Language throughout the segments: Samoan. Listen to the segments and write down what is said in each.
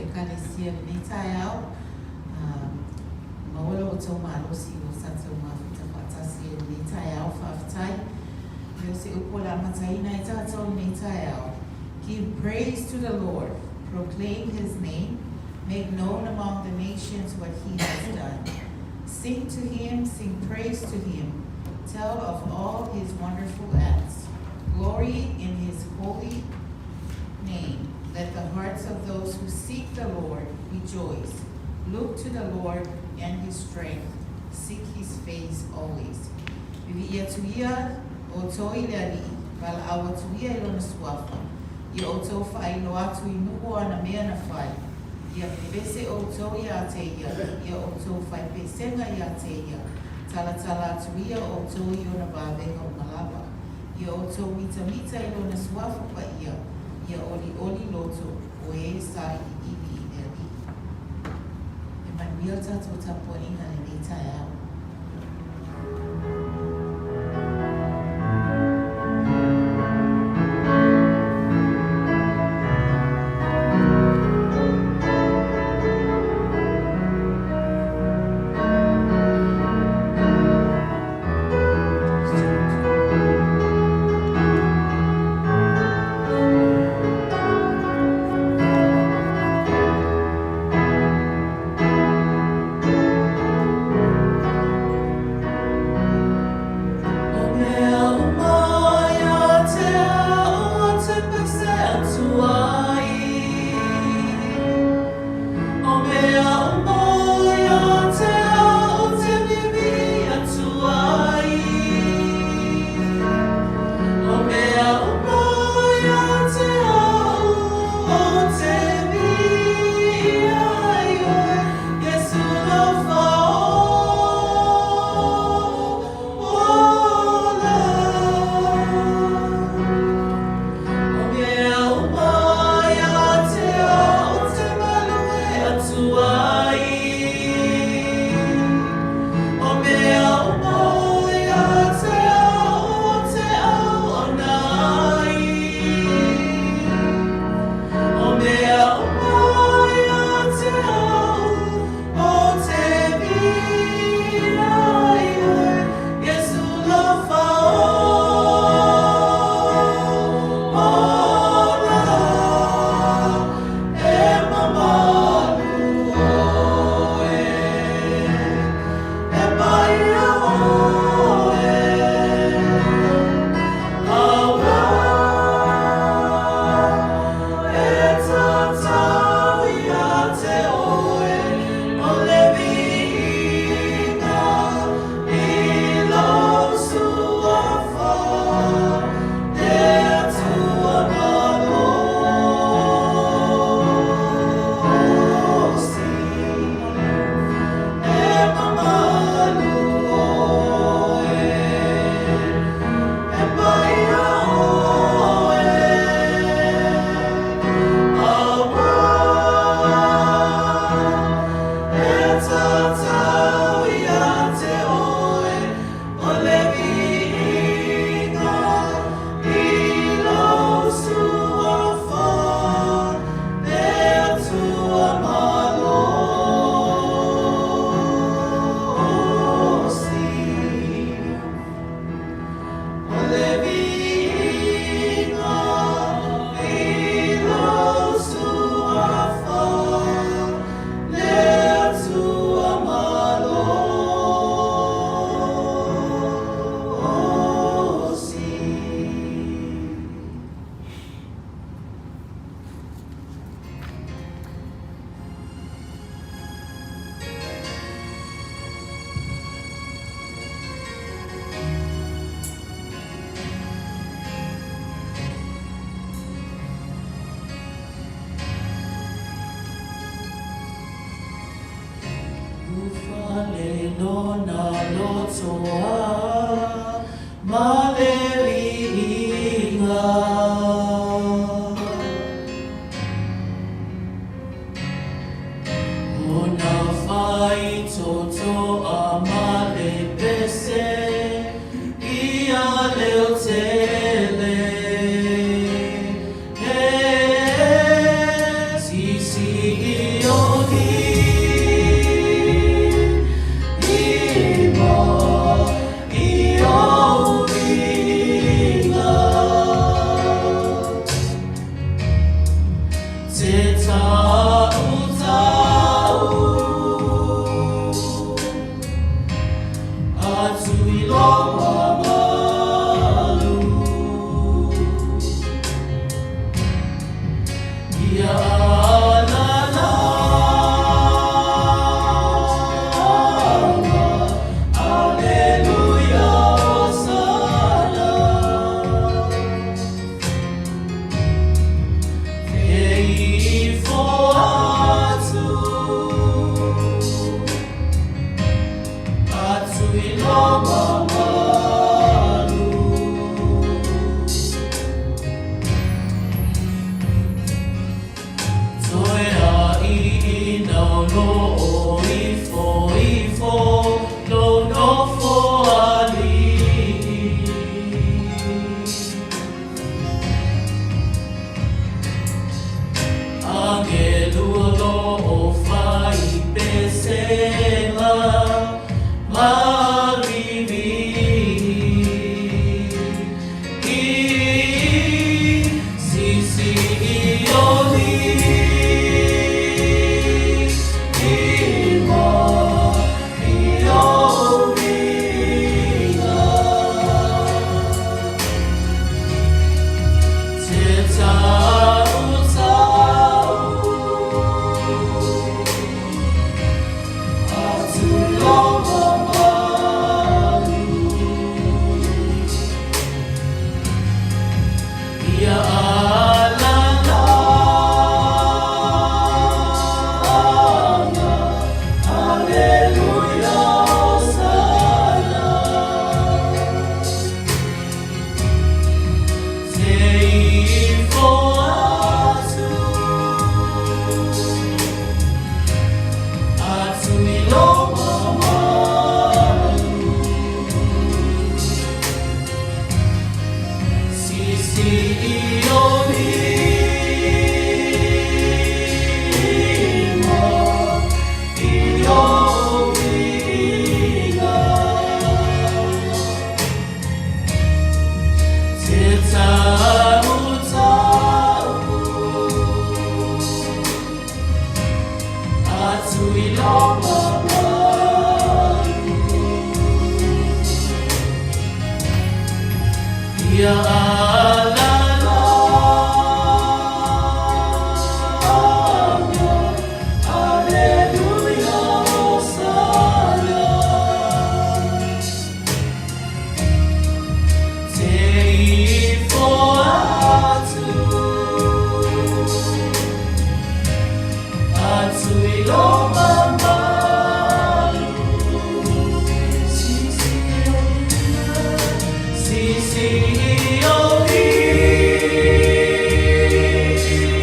Ekalesia i lenei taeao. Maua lo outou malosi ua tatou mafuta faatasi ai i lenei taeao. Faafetai. Ia o se upu o le a amataina ai tatou i lenei taeao, Give praise to the Lord, proclaim His name, make known among the nations what He has done. Sing to Him, sing praise to Him, tell of all His wonderful acts. Glory in His holy name. Let the hearts of those who seek the Lord rejoice. Look to the Lord and His strength. Seek His face always. Viviia atu ia outou i le Alii, valaau atu ia i Lona suafa, ia outou faailoa atu i nuu o ana mea na fai, ia pepese outou iā te ia, ia outou fai pesega iā te ia, talatala atu ia outou i ona vavega uma lava. Ia outou mitamita i Lona suafa paia, ia olioli loto o e sailiili i le Alii. E manuia le tatou tapuaiga i lenei taeao. O mea uma ia te au o te pese atu ai. O mea uma ia te au o te mimi atu ai. O mea uma ia te au o te mihi ai oe, Iesu alofa ola. O mea uma ia te au o te malue atu ai. O mea uma ia te au o te auauna ai. O mea uma ia te au o te mihi ai oe, Iesu alofa ola, e mamalu oe, e paia oe. Aua e tatau ia te oe, o le viiga i lou suafa, le Atua malosi, e mamalu oe, e paia oe. Aua e tatau ia te oe, o le viiga i lou suafa, le Atua malosi. O le viiga i lou suafa, le Atua malosi. Ufale lona lotoa ma le viiga. Ona faitotoa ma le pese ia leo tele. E sisi. Ia alala Aleluia, Hosana. Te ifo atu, atu i loma malu. Sisi o lima, sisi o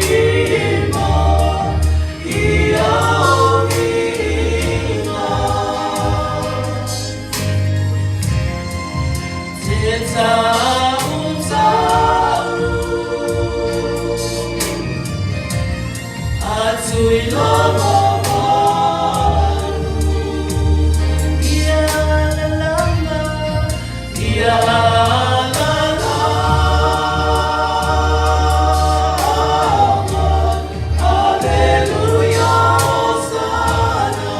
lima, ia o lima. Te tau tau, atu i loma malu. Ia la la la, ia la la. Aleluia, Hosana.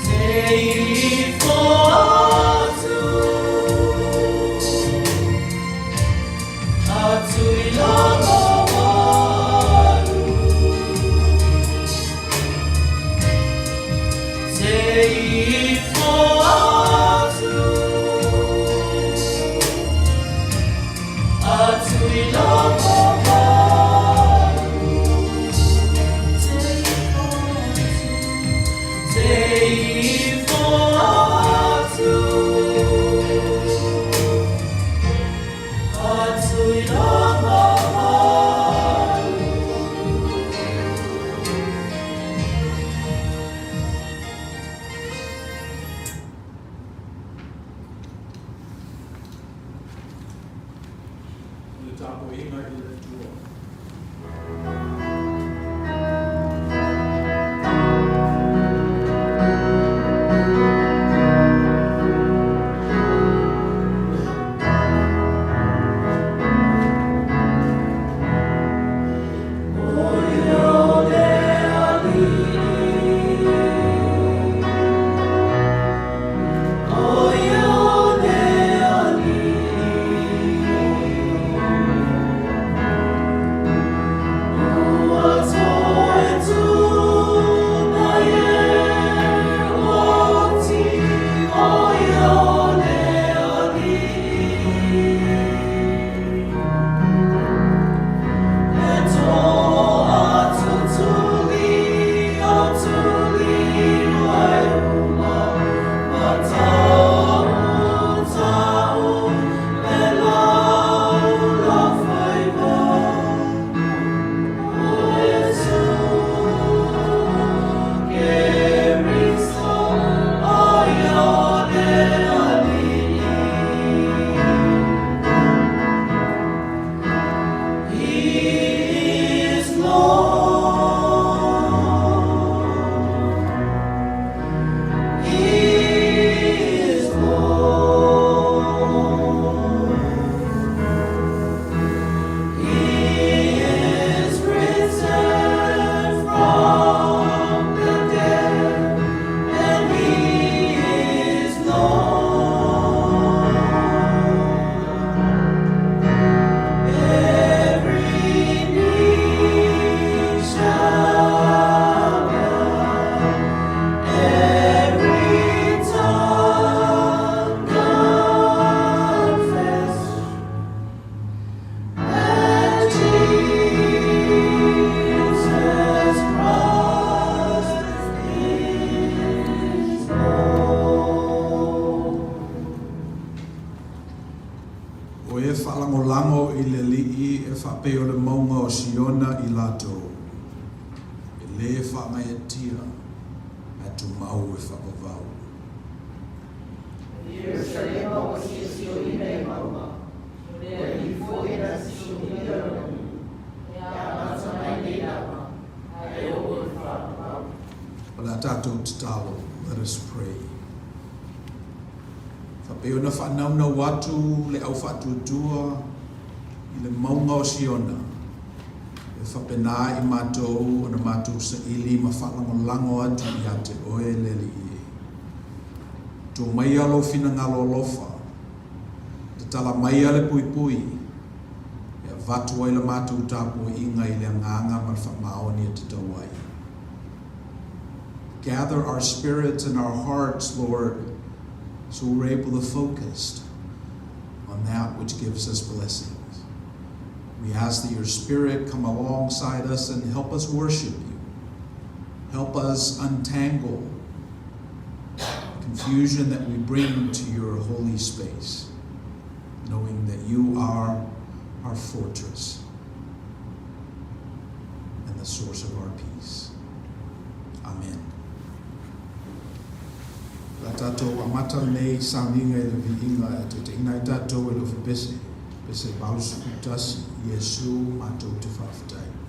Te ifo atu, atu i loma malu. Te ifo atu, atu i loma malu. Te ifo atu, te ifo atu, atu i loma malu. O le tapuaiga i le Atua. He is Lord. He is Lord. He is risen from the dead, and He is Lord. Every knee shall bow, every tongue confess that Jesus Christ is Lord. O e faalagolago i le Alii e faapei o le mauga o Siona i latou, e lē faagaeatia, ae tumau e faavavau. Ierusalema ua siosioina i mauga, o le Alii foi na sisiogia lona nuu, e amata mai nei lava, ae oo i le faavavau. O le a tatou tatalo, let us pray. Faapei ona faanaunau atu le au faatuatua i le mauga o Siona, e faapena i matou ona matou saili ma faalagolago atu ia te Oe le Alii e. To maia lou finagalo alofa, tatala maia le puipui e avatu ai la matou tapuaiga i le agaga ma le faamaoni e tatau ai. Gather our spirits and our hearts, Lord, so we're able to focus on that which gives us blessings. We ask that your Spirit come alongside us and help us worship you. Help us untangle confusion that we bring to your holy space, knowing that you are our fortress and the source of our peace. Amen. O le a tatou amata lenei sauniga i le viiga e taitaiina ai tatou e le Ofepese, pese 81, Iesu matou te faafetai.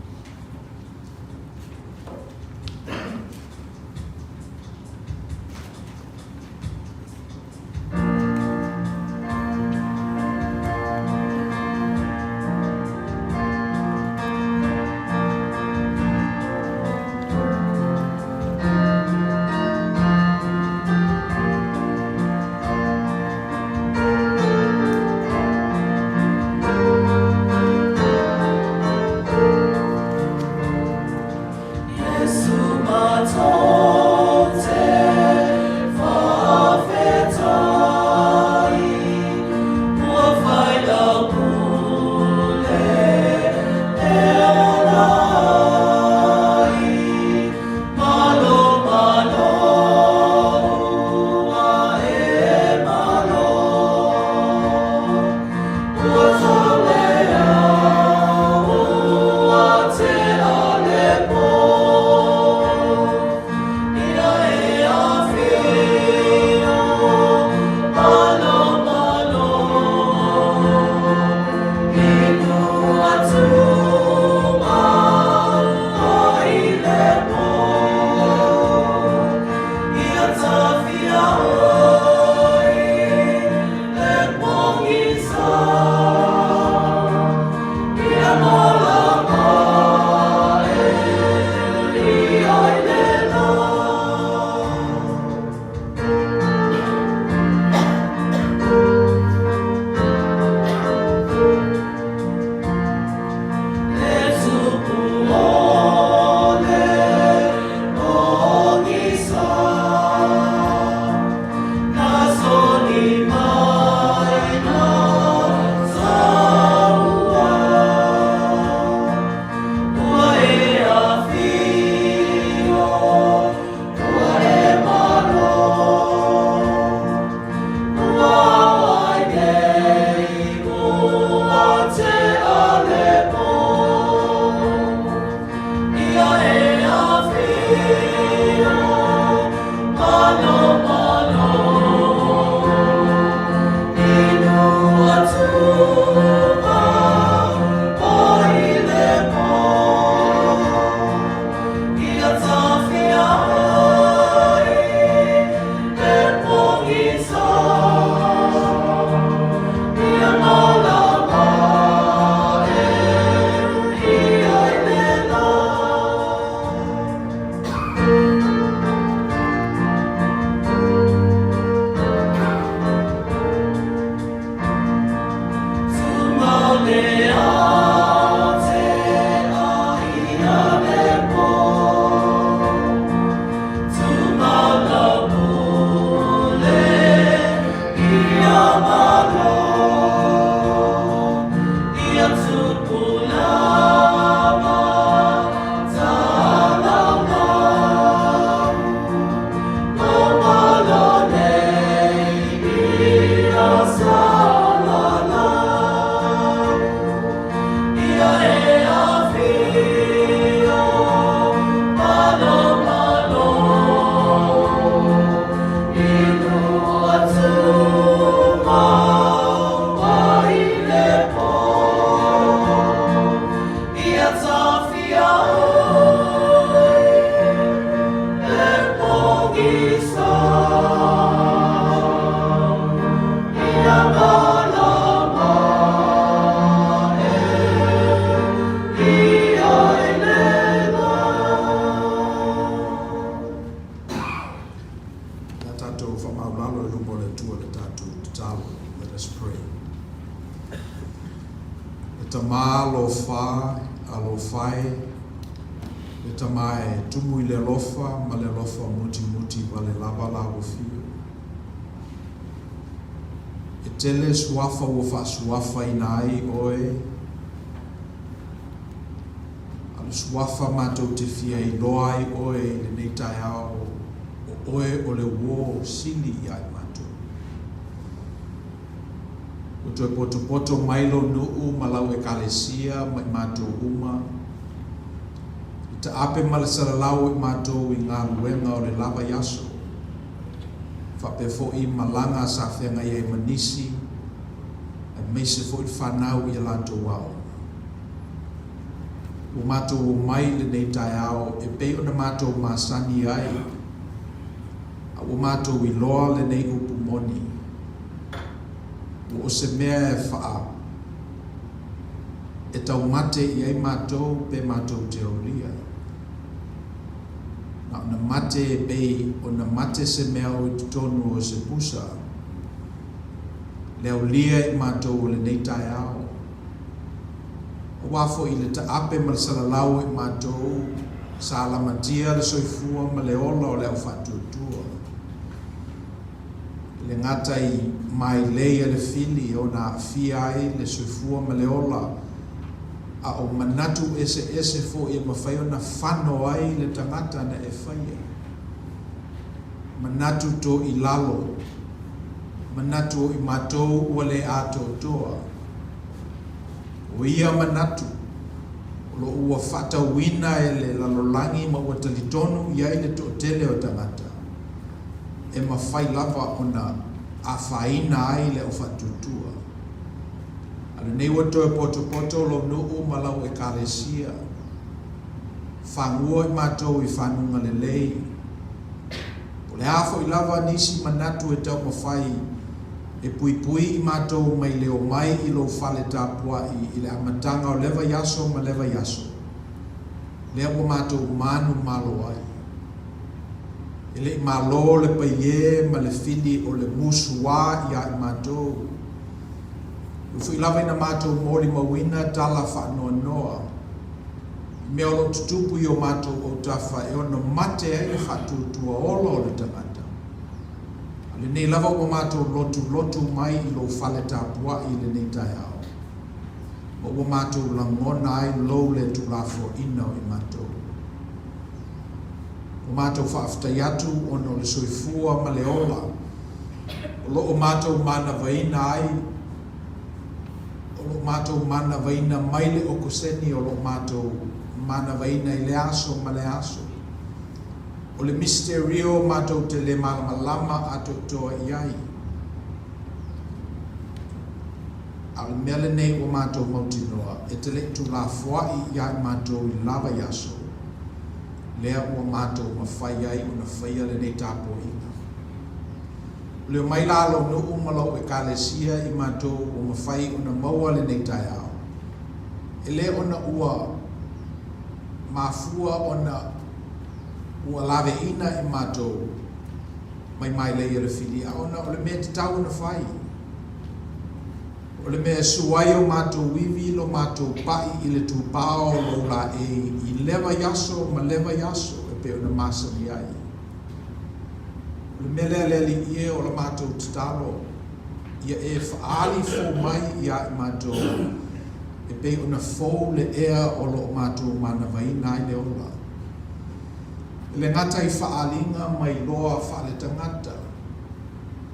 i luma o le Atua i le tatou tatalo. Let us pray. E Tama alofa, alofa e, le Tama e tumu i le alofa ma le alofa mutimuti vale lava la ua fio. E tele suafa ua faasuafaina ai oe, a o le suafa matou te fia iloa ai oe i lenei taeao, o oe o le uō sili iā i matou. Ua toe potopoto mai lou nuu ma lau Ekalesia ma i matou uma, i taape ma le salalau i matou i galuega o le lava i aso, faapea foi malaga sa feagai ai ma nisi, aemaise foi le fanau i a latou aoga. Ua matou omai i lenei taeao e pei ona matou masani ai, a ua matou iloa lenei upu moni, ua o se mea e faa e taumate i ai matou pe matou te aulia. Na ona mate e pei ona mate se mea o i totonu o se pusa, le aulia i matou o lenei taeao. Aua foi le taape ma le salalau i matou sa lamatia le soifua ma le ola o le au faatuatua. E le gata i mailei a le fili e ona aafia ai le soifua ma le ola, a o manatu eseese foi e mafai ona fano ai le tagata na e faia. Manatu to i lalo, manatu o i matou ua le atoatoa. O ia manatu, o lo o ua faatauina e le lalolagi ma ua talitonu i ai le toatele o tagata, e mafai lava ona afaina ai le au faatuatua. A lenei ua toe potopoto lou nuu ma lau Ekalesia, fagua i matou i fanuga lelei. Po o le a foi lava nisi manatu e taumafai e puipui i matou mai le omai i lou fale tapuai i le amataga o lea vaiaso ma lea vaiaso, lea ua matou manumalo ai. E le i malo le paiē ma le fili o le musuā iā i matou. E ui foi lava ina matou molimauina tala faanoanoa i mea o lo o tutupu i o matou autafa e ono mate ai le faatuatua ola o le tagata, A lenei lava ua matou lotulotu mai i lou fale tapuai i lenei taeao, ma ua matou lagona ai lou le tulafoaina o i matou. Ua matou faafetai atu ona o le soifua ma le ola o lo o matou manavaina ai, o lo o matou manavaina mai le okoseni o lo o matou manavaina i lea aso ma lea aso. O le misiterio matou te le malamalama atoatoa i ai. A o le mea lenei ua matou mautinoa, e te le i tulafoaʻi iā i matou i le la vaiaso, lea ua matou mafai ai ona faia lenei tapuaiga. O le omai la a lou nuu ma lou Ekalesia i matou ua mafai ona maua lenei taeao, e le ona ua mafua ona ua laveina i matou mai mailei a le fili, a ona o le mea e tatau ona fai. O le mea e sua ai o matou ivi lo matou paʻi i le tupao o lou laei i lea vaiaso ma lea vaiaso e pei ona masani ai. O le mea lea le Alii e, o la matou tatalo, ia e faaali fou mai iā i matou e pei ona fou le ea o lo o matou manavaina ai le ola. E le gata i faaaliga mailoa faaletagata,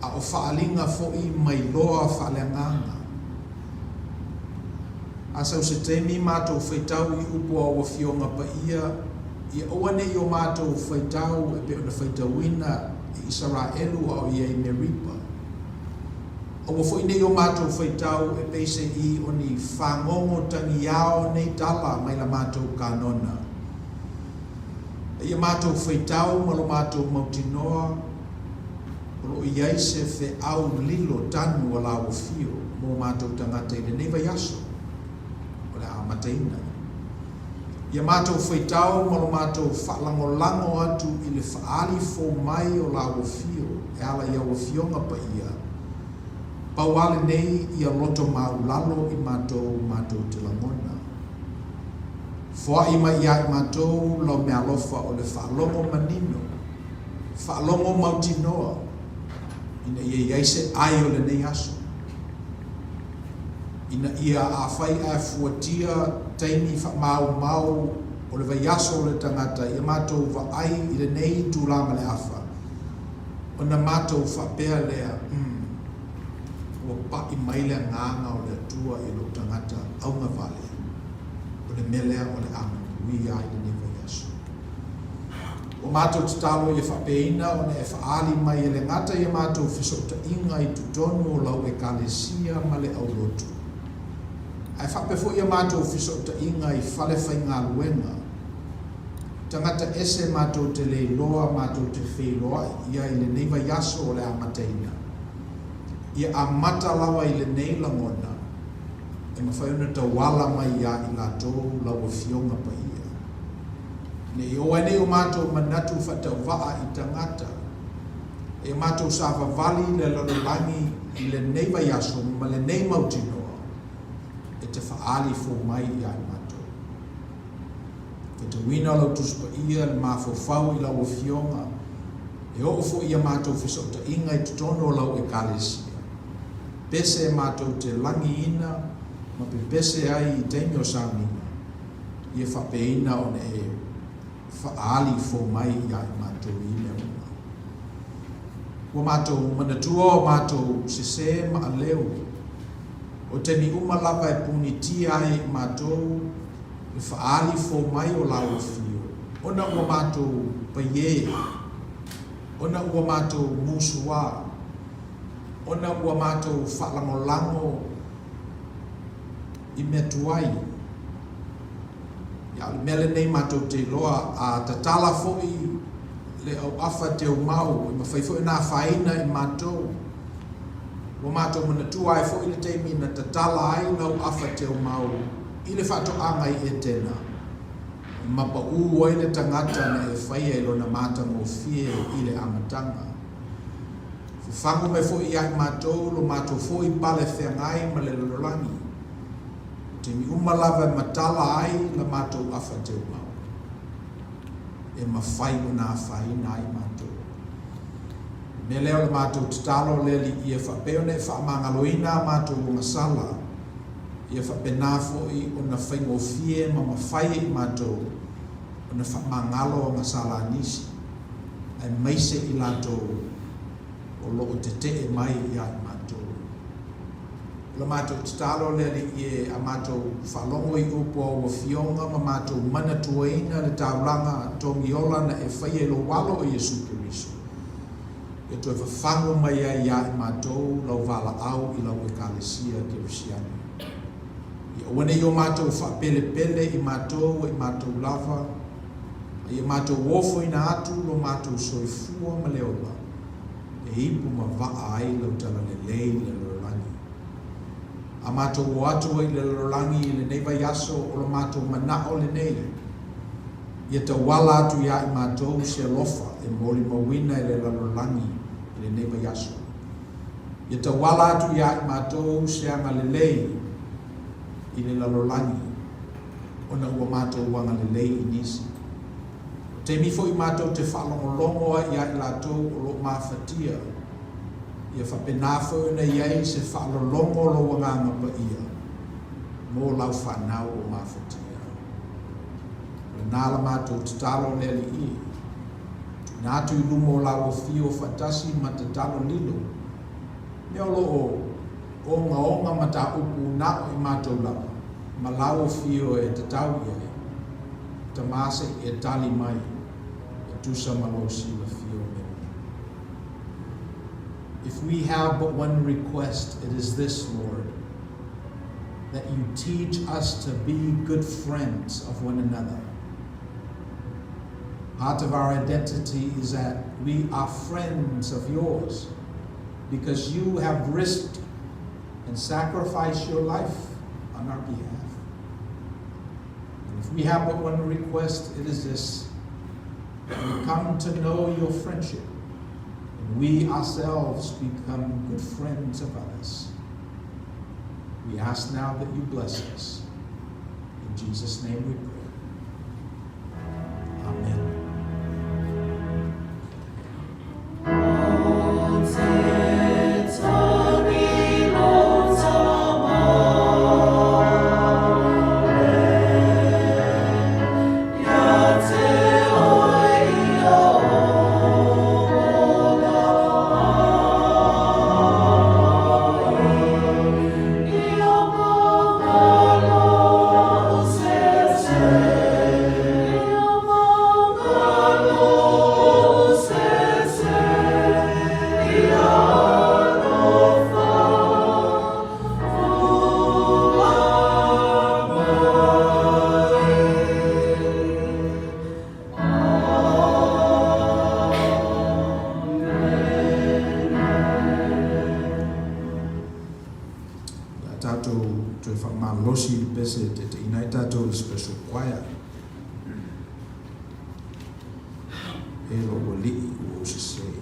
a o faaaliga foi mailoa faaleagaga. A sau se taimi matou faitau i upu a ou Afioga Paia, ia aua ne i o matou faitau e pei ona faitauina e Isaraelu a o i ai i Meripa. Aua foi ne i o matou faitau e pei se i o ni fagogo tagiao nei tala mai la matou kanona. A ia matou faitau ma lo matou mautinoa o lo o i ai se feau lilo tanu a la ua fio mo matou tagata i lenei vaiaso o le a amataina. Ia matou faitau ma lo matou faalagolago atu i le faaali fou mai o la ua fio. e ala i au Afioga paia, pau lava lenei ia loto maulalo i matou matou te lagona. Foai mai ia i matou lau meaalofa o le faalogo manino, faalogo mautinoa, ina ia i ai se ai o lenei aso. Ina ia afai ae fuatia taimi faamaumau o le vaiaso o le tagata ia matou vaai i lenei itula ma le afa, ona matou faapea lea, Umm, ua pai mai le Agaga o le Atua i lou tagata augavale, o le mea lea o le a manuia ai lenei vaiaso. Ua matou tatalo ia faapeina ona e faaali mai e le gata ia matou fesootaiga i totonu o lau Ekalesia ma le aulotu, ae faapea foi ia matou fesootaiga i fale faigaluega, tagata ese matou te le iloa matou te feiloai i ai i lenei vaiaso o le amataina. Ia amata lava i lenei lagona e mafai ona tauala mai ia i latou lau Afioga Paia. Ne i oo ai nei o matou manatu faatauvaa i tagata, e matou savavali i le lalolagi i lenei vaiaso ma lenei mautinoa e te faaali fou mai ia i matou. Faitauina lau Tusi Paia le mafaufau i lau Afioga, e oo foi ia matou fesootaiga i totonu o lau Ekalesia. Pese matou te lagiina ma pepese ai i taimi o sauniga, ia faapeina ona e faaali fou mai ia i matou i mea uma. Ua matou manatua o matou sesē ma aleu, o taimi uma lava e punitia ai e i matou le faaali fou mai o lau afio, ona ua matou paiē, ona ua matou musuā, ona ua matou faalagolago i mea tuai. Ia, o le mea lenei matou te iloa, a tatala foi le auafa teumau, e mafai foi ona afaina i matou. Ua matou manatua ai foi le taimi na tatala ai le auafa teumau i le faatoaga i Etena, ma paū ai le tagata na e faia i lona matagofie i le amataga. Fafagu mai foi ia i matou lo matou foi pale feagai ma le lalolagi, o taimi uma lava e matala ai la matou afa teumau, e mafai ona afaina ai matou. O le mea lea o le matou tatalo le Alii ia faapea ona e faamagaloina a matou ogasala, ia faapena foi ona faigofie ma mafai e i matou ona faamagalo ogasala a nisi, aemaise i latou o lo o tetee mai ia i matou. O la matou tatalo le Alii e, a matou faalogo i upu a ou Afioga ma matou manatuaina le taulaga togiola na e faia i lou Alo o Iesu Keriso, e toe fafagu mai ai ia i matou lau valaau i lau Ekalesia Kerisiano. Ia aua ne i o matou faapelepele i matou e i matou lava, a ia matou ofoina atu lo matou soifua ma le ola, e ipu ma vaa ai lau talalelei i le lalolagi. A matou o atu ai i le lalolagi i lenei vaiaso, o lo matou manao lenei, ia tauala atu iā i matou se alofa e molimauina e le lalolagi i lenei vaiaso. Ia tauala atu iā i matou se agalelei i le lalolagi, ona ua matou agalelei i nisi. O taimi foi matou te faalogologo ai ia i latou o lo o mafatia, ia faapena foi ona i ai se faalologo o lou Agaga Paia mo lau fanau o mafatia. O lena la matou tatalo le Alii e tuuina atu i luma o lau afio faatasi ma tatalo lilo, mea o lo o ogaoga mataupu na o i matou lava, ma lau afio e tatau i ai, Tama se i e tali mai, e tusa ma lou silafia o mea uma. If we have but one request, it is this, Lord, that you teach us to be good friends of one another. Part of our identity is that we are friends of yours because you have risked and sacrificed your life on our behalf. And if we have but one request, it is this, that we come to know your friendship And we ourselves become good friends of others. We ask now that you bless us. In Jesus' name we pray. Amen. Le a tatou toe faamalolosi i le pese e taitaiina ai tatou i le special choir. E lou Alii ua ou sesē.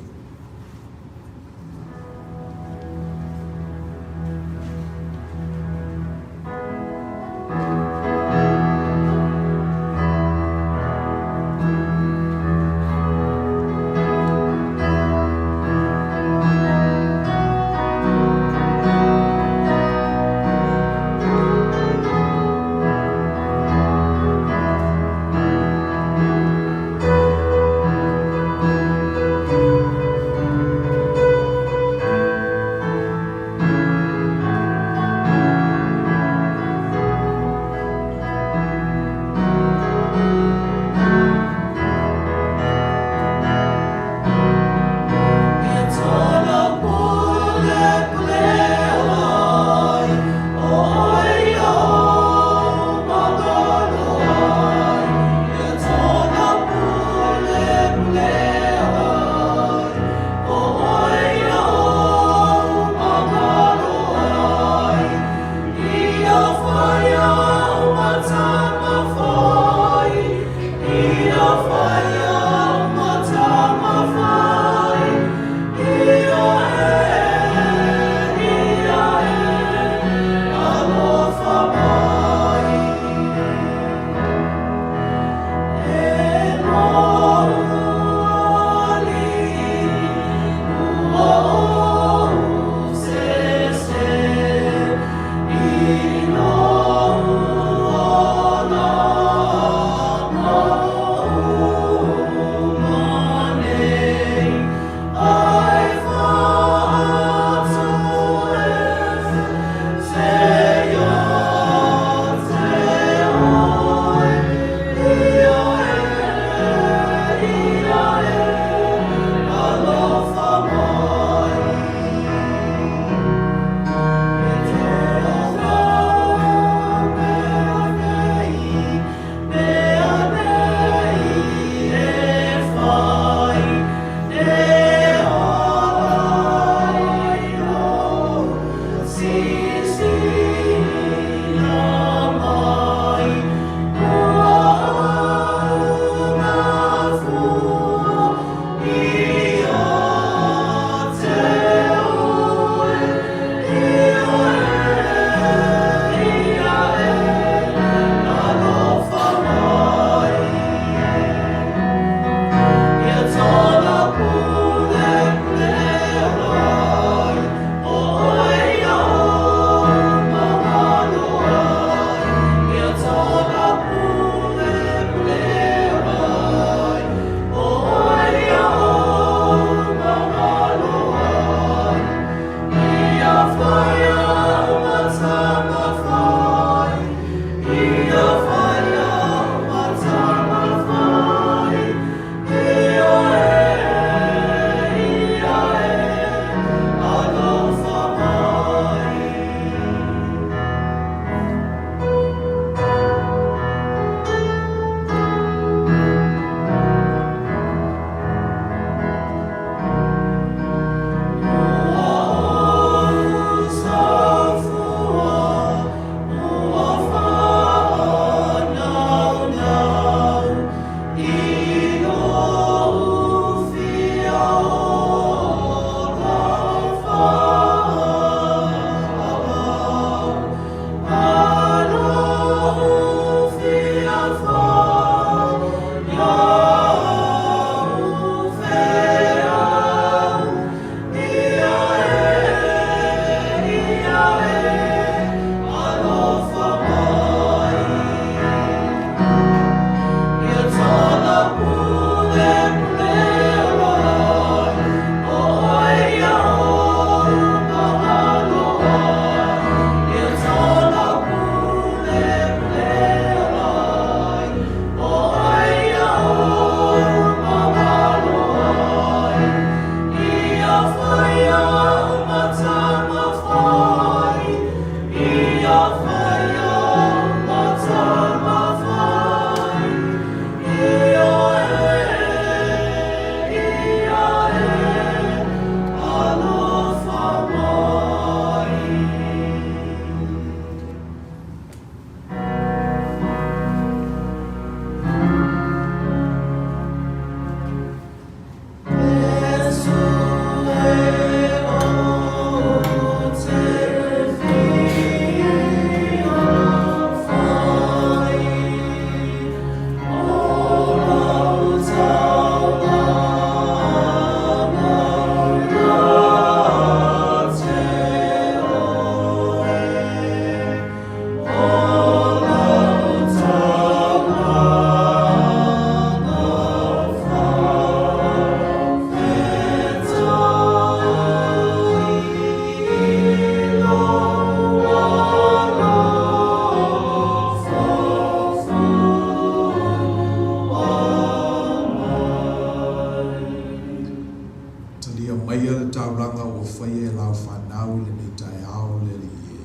fanau i lenei taeao le Alii e.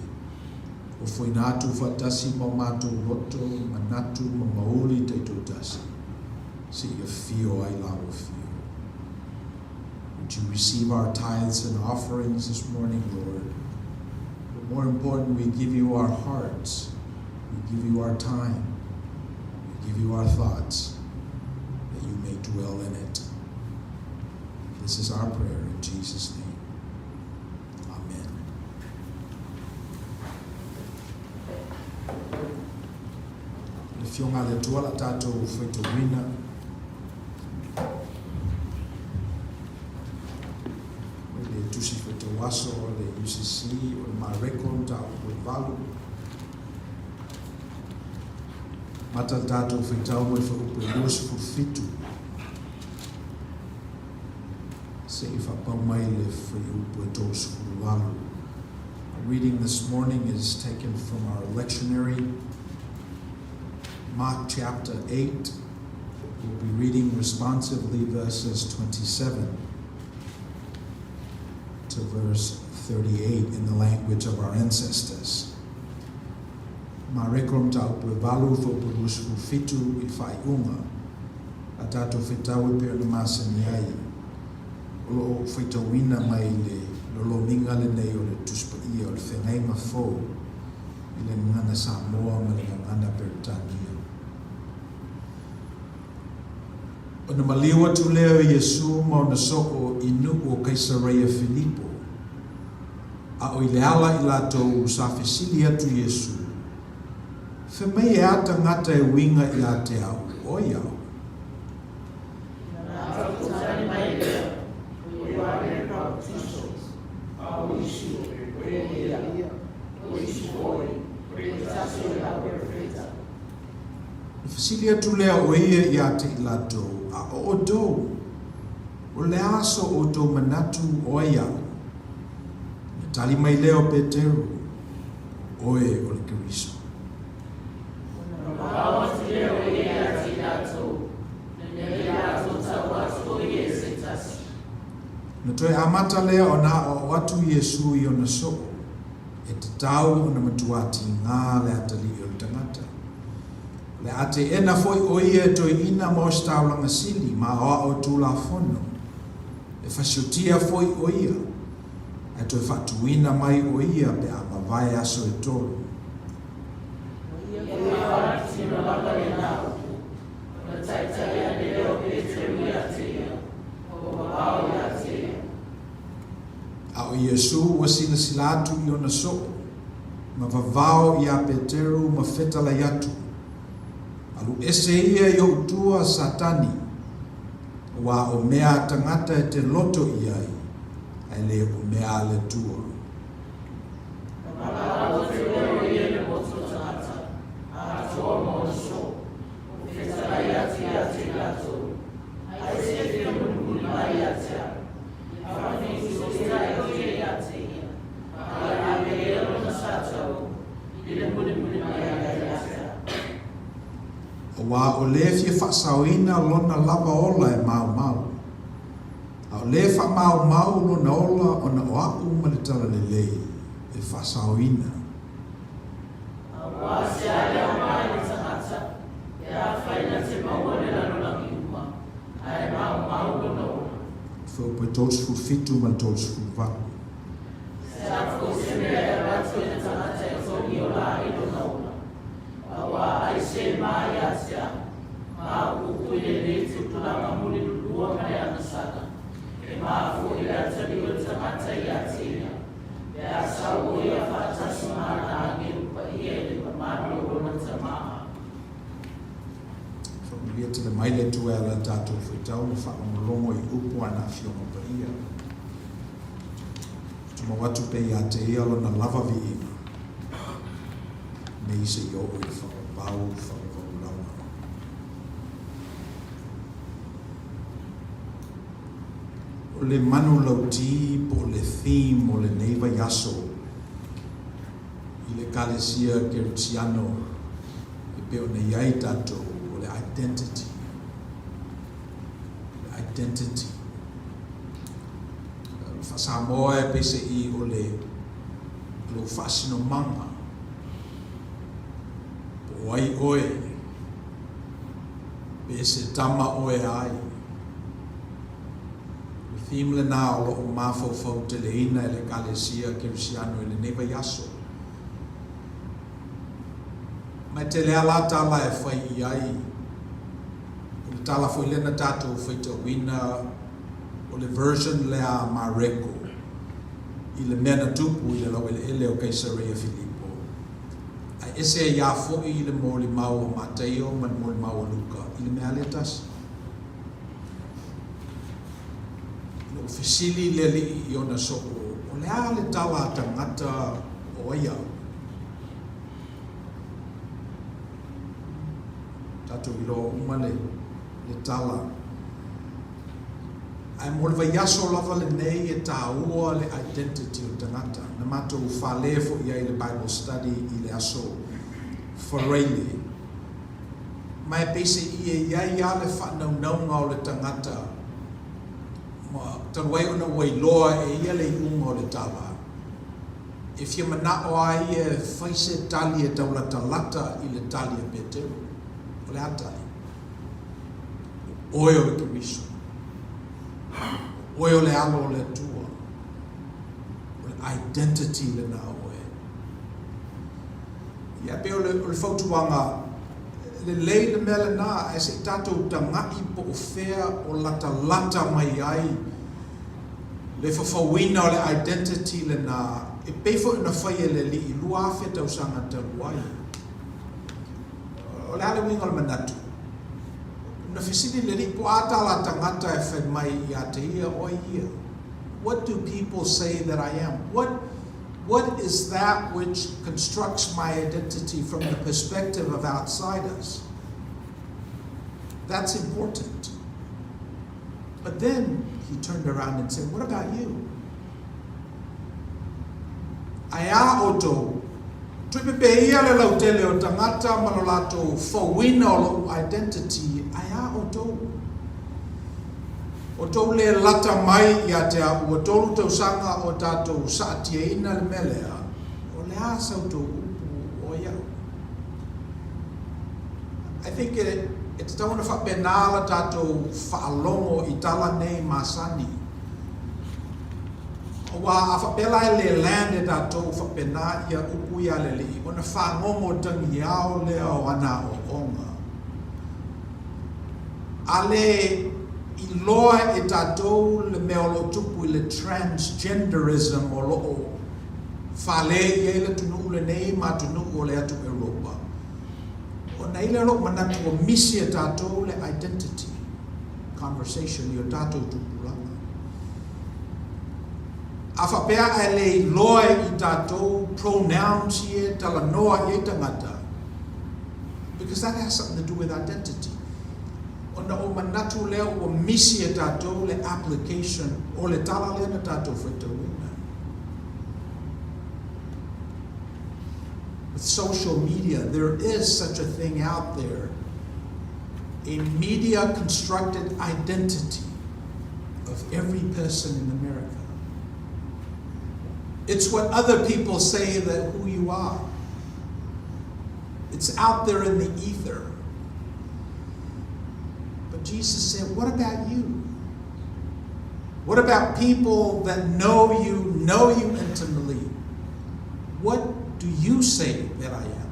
Ofoina atu faatasi ma o matou loto, manatu ma mauli taitoatasi, seia afio ai Lau Afio. Would you receive our tithes and offerings this morning, Lord? But more important, we give you our hearts. We give you our time. We give you our thoughts, that you may dwell in it. This is our prayer in Jesus' name. Amen. Le Afioga a le Atua la tatou faitauina. O le Tusi Faitauaso o le UCC o le Mareko Mataupu e 8. Mata le tatou faitau mai fuaiupu e 27 seia faapau mai le fuaiupu e 38. Our reading this morning is taken from our lectionary, Mark chapter 8. We'll be reading responsively verses 27 to verse 38 in the language of our ancestors. Mareko Mataupu e 8, fuaiupu 27 i le faaiuga a tatou faitau e pei ona masani ai. O lo o faitauina mai le lolomiga lenei o le Tusi Paia o le Feagaiga Fou i le Gagana Samoa ma le Gagana Peretania. Ona maliu atu lea o Iesū ma ona soo i nuu o Kaisareia Filipo, a o i le ala i latou sa fesili atu Iesū, Fe mai e a tagata e uiga ia te au, oi au? Ona faatali mai lea, o Ioane Papatiso, a o isi o Elia, o isi foi o se tasi o e au perofeta. Ona fesili atu lea o ia ia te i latou, A o outou, o le a so outou manatu o ai au? Ona tali mai lea o Peteru, O oe o le Keriso. Ona vavao atu lea o ia ia te i latou, ina ne i latou tau atu o ia i se tasi. Ona toe amata lea ona aoao atu Iesu i ona soo, e tatau ona matuā tigā le atalii o le tagata. O le a teena foi o ia e toeaina ma ositaulaga sili ma aoao Tulafono. E fasiotia foi o ia, ae toe faatuina mai o ia pe a mavae aso e tolu. O ia faatino lava lena upu, ona taitai ane lea o Peteru ia te ia, ua vavao ia te ia. A o Iesū ua silasila atu i ona soo, ma vavao iā Peteru ma fetalai atu, Alu ese ia i ou tua, Satani, auā o mea a tagata e te loto i ai, ae le o mea a le Atua. Vavao atu lea o ia i le motu o tagata, atoa ma ona soo, o fetalai atu ia te i latou, Ai se fia mulimuli mai ia te au, i faafeituitia ai o ia ia te ia, ma ia ave ia lona sa tau i le mulimuli mai ai ia te au. Auā o le fia faasaoina lona lava ola e maumau, a o le faamaumau lona ola ona o a'u ma le Talalelei e faasaoina. Auā se a le aoga i le tagata, pe afai na te maua le lalolagi uma, ae maumau lona ola. Fuaiupu e 37 ma le 38. Se a foi se mea e avatu e le tagata e togi ola ai lona ola, auā ai se ma ia te au, ma upu i lenei tupulaga mulilulua ma le agasala, e ma foi le atalii o le tagata ia te ia, pe a sau o ia faatasi ma ana agelu paia i le mamalu o lona Tama. Faamanuia tele mai le Atua e ala i le tatou faitau ma faalogologo i upu a na Afioga Paia. Tumau atu pea ia te ia lona lava viiga, nei seia oo i le faavavau faavavau lava. O le manulauti po o le theme o lenei vaiaso i le Ekalesia Keritiano e pei ona i ai tatou, o le identity. O le identity. Faa-Samoa e peiseai o le lou faasinomaga, po o ai oe, pe se tama oe a ai. O le theme lena o lo o mafaufau teleina e le Ekalesia Kerisiano i lenei vaiaso. Ma e tele lava la tala e fai i ai. O le tala foi lea na tatou faitauina o le version lea a Mareko i le mea na tupu i le laueleele o Kaisareia Filipo, ae ese ai lava foi i le molimau a Mataio ma le molimau a Luka i le mea lava lea e tasi. Ina ua fesili le alii i ona soo, O le a le tala a tagata o ai au? Tatou iloa uma le, le tala. Ae mo le vaiaso lava lenei e taua le identity o le tagata. Na matou fale foi i ai i le Bible study i le aso Faraile. Ma e peiseai e i ai lava le faanaunauga o le tagata ma talu ai ona ua iloa e ia le iuga o le tala, e fia manao lava ia e fai se tali e taulatalata i le tali a Petero. O le a tali? O oe o le Keriso. O oe o le Alo o le Atua. O le identity lena o oe. Ia, pei o le, o le fautuaga, lelei le mea lena, ae se i tatou taga'i po o fea o latalata mai ai le fafauina o le identity lena, e pei foi ona fai e le Alii 2000 tausaga talu ai. O le a le uiga o le manatu? Na fesili le Alii, po o a tala a tagata e fai mai ia te ia, o ai ia? What do people say that I am? What What is that which constructs my identity from the perspective of outsiders? That's important. But then he turned around and said, What about you? Ae a outou, tuipepe ia le lautele o tagata ma lo latou fauina o lo'u identity, ae a outou? Outou le lata mai ia te au ua tolu tausaga o tatou saatiaina le mea lea, o le a sa outou upu o ai au? I think e, e tatau ona faapena la tatou faalogo i tala nei masani. Aua a faapea la e le land e tatou faapena ia upu ia le alii, ona fagogo tagiao lea o ana aoaoga. A le iloa e tatou le mea o lo o tupu i le transgenderism o lo o fale i ai le atunuu lenei ma atunuu o le atu Europa, ona i ai lea o lou manatu ua misi e tatou le identity conversation i o tatou tupulaga. A faapea ae le iloa i tatou pronouns ia e talanoa i ai tagata, Because that has something to do with identity. Ona o manatu lea ua misi e tatou le application o le tala lea na tatou faitauina. With social media, there is such a thing out there, a media constructed identity of every person in America. It's what other people say that who you are. It's out there in the ether. But Jesus said, What about you? What about people that know you, know you intimately? What do you say that I am?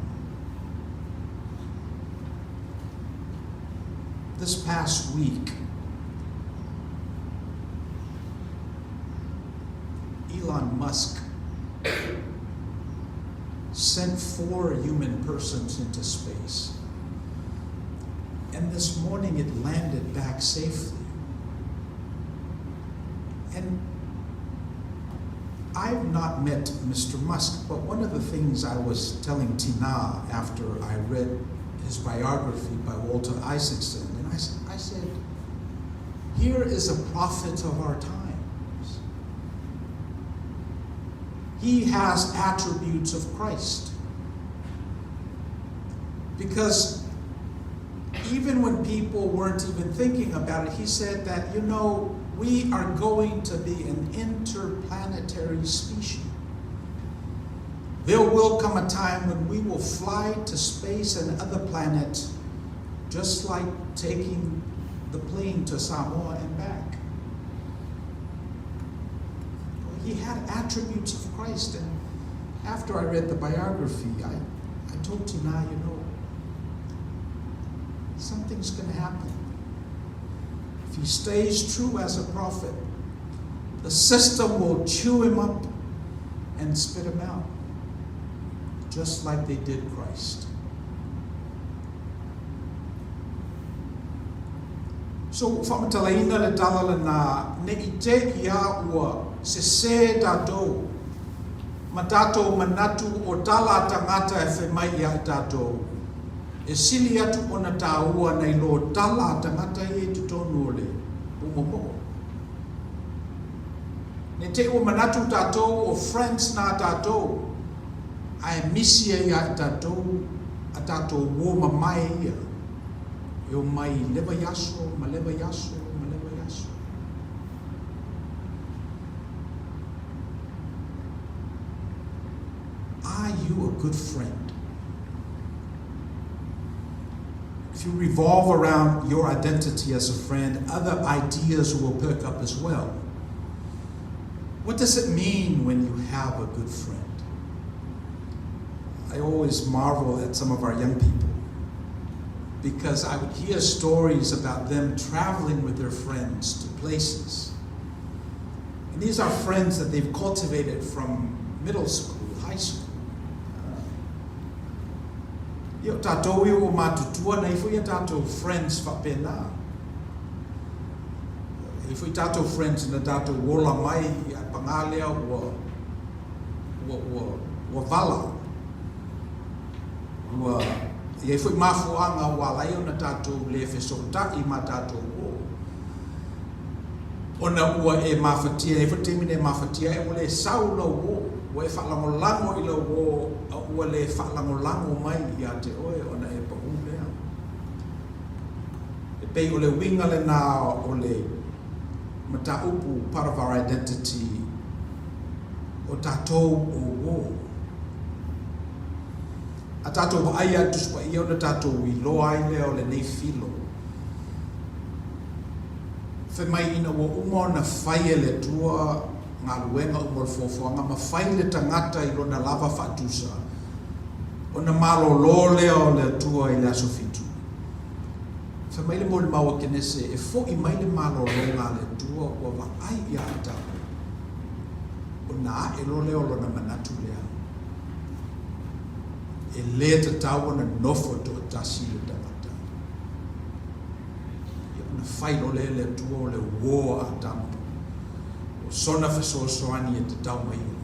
This past week, Elon Musk sent four human persons into space. And this morning it landed back safely. And I've not met Mr. Musk, but one of the things I was telling Tina after I read his biography by Walter Isaacson, and I, I said, here is a prophet of our times. He has attributes of Christ. Because even when people weren't even thinking about it, he said that, you know, We are going to be an interplanetary species. There will come a time when we will fly to space and other planets, just like taking the plane to Samoa and back. Well, he had attributes of Christ, and after I read the biography, I told Tina, something's going to happen. If he stays true as a prophet, the system will chew him up and spit him out, just like they did Christ. So, faamatalaina le tala lenā, ne i te i a ua sesē tatou, ma tatou manatu o tala a tagata e fai mai ia i tatou, e sili atu ona tāua nai lo tala a tagata ia i totonu o le pūmomo'o. Ne i te i ua manatu tatou o friends na tatou, ae misi ai ia i tatou a tatou uō mamae ia e omai i le vaiaso ma le vaiaso ma le vaiaso. Are you a good friend? If you revolve around your identity as a friend, other ideas will perk up as well. What does it mean when you have a good friend? I always marvel at some of our young people because I would hear stories about them traveling with their friends to places. And these are friends that they've cultivated from middle school, high school. Ia, o tatou ia ua matutua, na i foi a tatou friends faapena. E i foi tatou friends na tatou ola mai, ae pagā lea ua, ua, ua, ua vala. Ua i ai foi mafuaaga ua ala ai ona tatou le fesootai ma tatou uō. Ona ua e mafatia, e i ai foi taimi na e mafatia ai ua le sau lau uō, ua e faalagolago i lau uō a ua le faalagolago mai ia te oe ona e paʻū lea. E pei o le uiga lenā o le mataupu part of our identity o tatou o uō. A tatou vaai i le Tusi Paia ona tatou iloa ai lea o lenei filo. Fai mai ina ua uma ona fai e le Atua galuega uma o le fuafuaga ma fai le tagata i lona lava faatusa, ona malolo lea o le Atua i le aso fitu. Fai mai le molimau a Kenese e foʻi mai le malologa a le Atua ua vaai ia Atamu, ona aʻe loa lea o lona manatu lea, e lē tatau ona nofo toatasi le tagata. Ia, ona fai loa lea e le Atua o le uō a Atamu, o sona fesoasoani e tatau ma ia.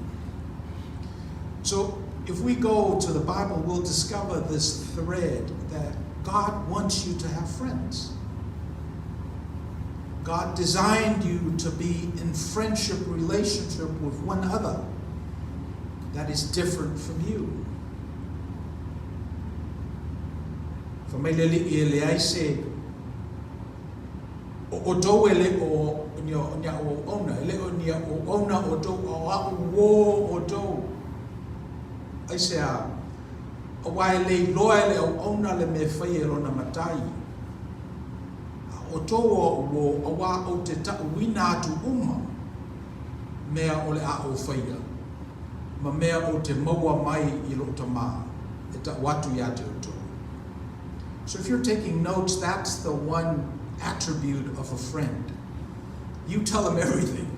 So, if we go to the Bible, we'll discover this thread that God wants you to have friends. God designed you to be in friendship relationship with one other that is different from you. Fai mai le Alii e leai se o outou e le o ni aʻu auauna, e le o ni aʻu auauna outou, a o aʻu uō outou. Aisea? Aua e le iloa e le auauna le mea e faia e lona matai. A o outou o aʻu uō, auā ou te taʻuina atu uma mea o le a ou faia, ma mea ou te maua mai i loʻu Tamā, e taʻu atu iā te outou. So if you're taking notes, that's the one attribute of a friend. You tell them everything.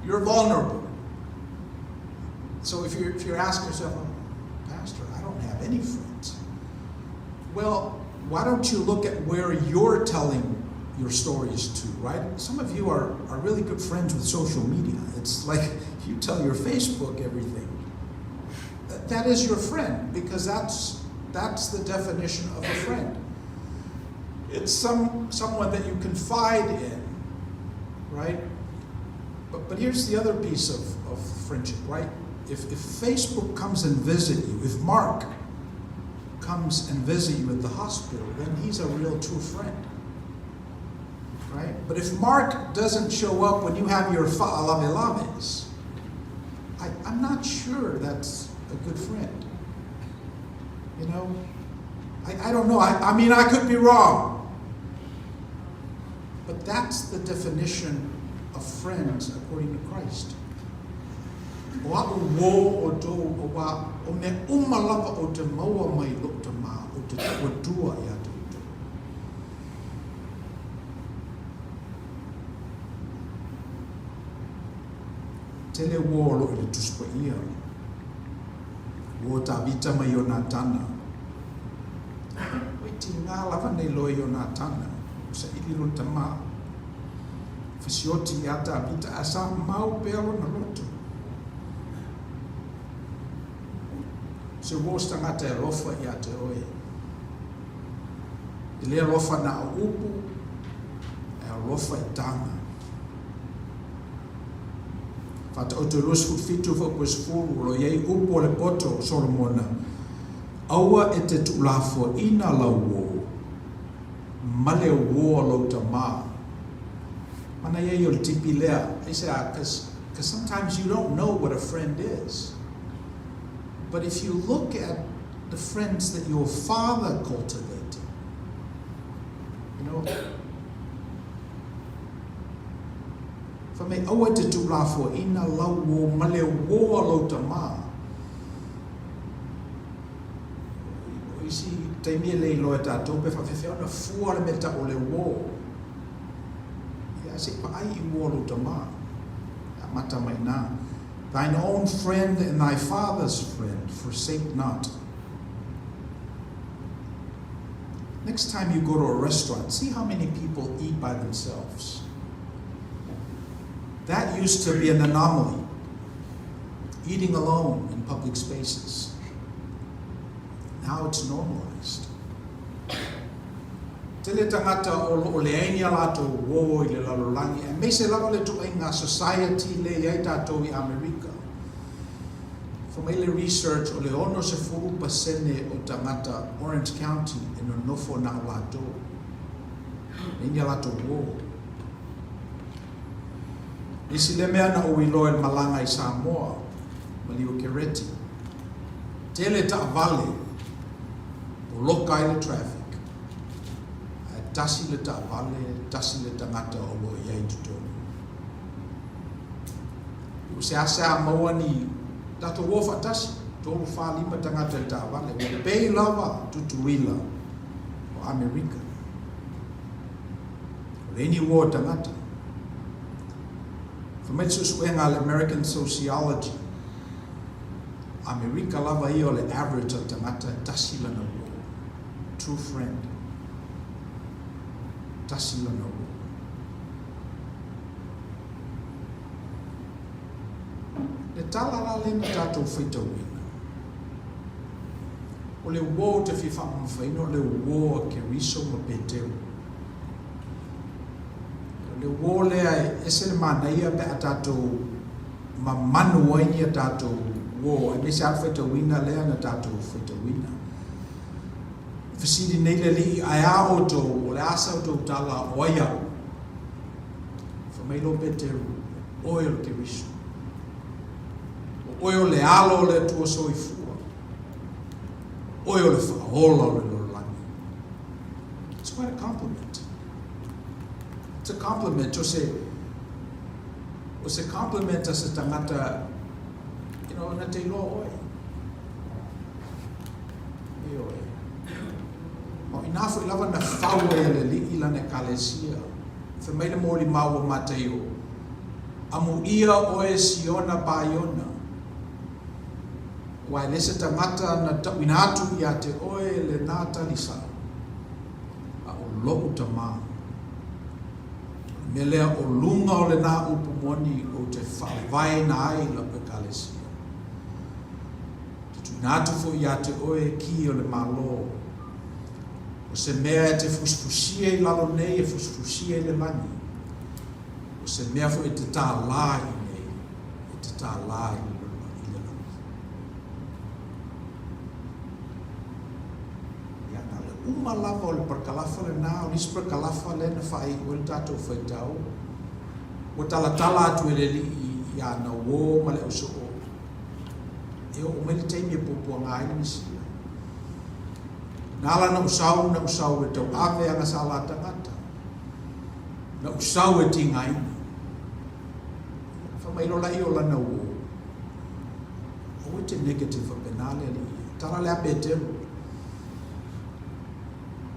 You're vulnerable. So if you're, if you're asking yourself, Pastor, I don't have any friends. Well, why don't you look at where you're telling your stories to, right? Some of you are, are really good friends with social media. It's like you tell your Facebook everything. That is your friend because that's that's the definition of a friend. It's some someone that you confide in, right? But, but here's the other piece of, of friendship, right? If, if Facebook comes and visit you, if Mark comes and visit you at the hospital, then he's a real true friend. Right? But if Mark doesn't show up when you have your fa'alavelaves, I'm not sure that's a good friend. You know? I don't know. I mean, I could be wrong. But that's the definition of friends according to Christ. O a'u uō ʻoutou, auā, o mea uma lava ou te maua mai loʻu tamā, ou te tauatua iā te ʻoutou. Tele uō o loʻu i le Tusi Paia, uō Tāvita ma Ionatana. Ua tigā lava nei loa Ionatana, ua saʻili lona tamā. Fesioti iā Tāvita, a sa mau pea lona loto. Se uō se tagata e alofa iā te ʻoe. E le alofa na o upu, e alofa i taga. Faataoto 27 fuaiupu 10, o lo o i ai upu o le poto o Solomona, Aua e te tuulafoaina lau uō, ma le uō a lou tamā. Manaia ia o le tipi lea, aisea, cause, cause sometimes you don't know what a friend is. But if you look at the friends that your father cultivated, you know, Fai mai, Aua e te tuulafoaina lau uō ma le uō a lou tamā. O isi taimi e le iloa e tatou pe faafefea ona fua le mea tau o le uō. Ia, se i paai i uō a lou tamā. E amata mai inā. Thine own friend and thy father's friend forsake not. Next time you go to a restaurant, see how many people eat by themselves. That used to be an anomaly, eating alone in public spaces. Now it's normalized. Tele tagata o lo o leai ni a latou uō i le lalolagi, aemaise lava le ituaiga society le i ai tatou i Amerika. Fai mai le research o le 60% o tagata Orange County e nonofo na o latou. Leai ni a latou uō. Isi le mea na ou iloa i le malaga i Samoa ma Lio Kereti. Tele taavale poloka ai le traffic. Ae tasi le taavale, tasi le tagata o lo o i ai i totonu. Ua seasea maua ni tatou o faatasi, tolu, fa, lima tagata i le taavale. Ua pei lava Tutuila o Amerika. O le ini uō tagata. Fai mai le suesuega a le American Sociology, Amerika lava ia o le average a le tagata e tasi lana uō. True friend. Tasi lana uō. Le tala la lea na tatou faitauina, o le uō ou te fia faamamafaina o le uō a Keriso ma Peteru. O le uō lea e ese le manaia pe a tatou mamanu ai ni a tatou uō, aemaise lava le faitauina lea na tatou faitauina. Fesili nei le Alii, Ae a outou, o le a sa outou tala, o ai au? Fai mai loa Peteru, O oe o le Keriso. O oe o le Alo o le Atua Soifua. O oe o le Faaola o le lalolagi. It's quite a compliment. It's a compliment. O se, o se compliment a se tagata, you know, na te iloa oe. Ioe. Ma o inā foi lava na fau ai e le Alii lana Ekalesia. Fai mai le molimau o Mataio, Amuia oe Siona Paiona, aua e le se tagata na tauina atu iā te oe lenā tali sao, a o loʻu tamā. O le mea lea o luga o lenā upu moni ou te faavaeina ai lau Ekalesia. Te tuuina atu foi iā te oe ki o le Malo. O se mea e te fusifusia i lalo nei e fusifusia i le lagi. O se mea foi e te tālā i nei, e te tālā i le, i le lagi. Ia, na le uma lava o le parakalafa lena, o le isi parakalafa lea na faaiu ai le tatou faitau, ua talatala atu e le Alii i ana uō ma le ausoo, e oo mai le taimi e puapuaga ai le Mesia. Na ala ona ou sau, na ou sau e tauave agasala a tagata. Na ou sau e tigaina. Fai mai loa laia o lana uō, Aua e te negative faapena le Alii e. Tala le a Peteru.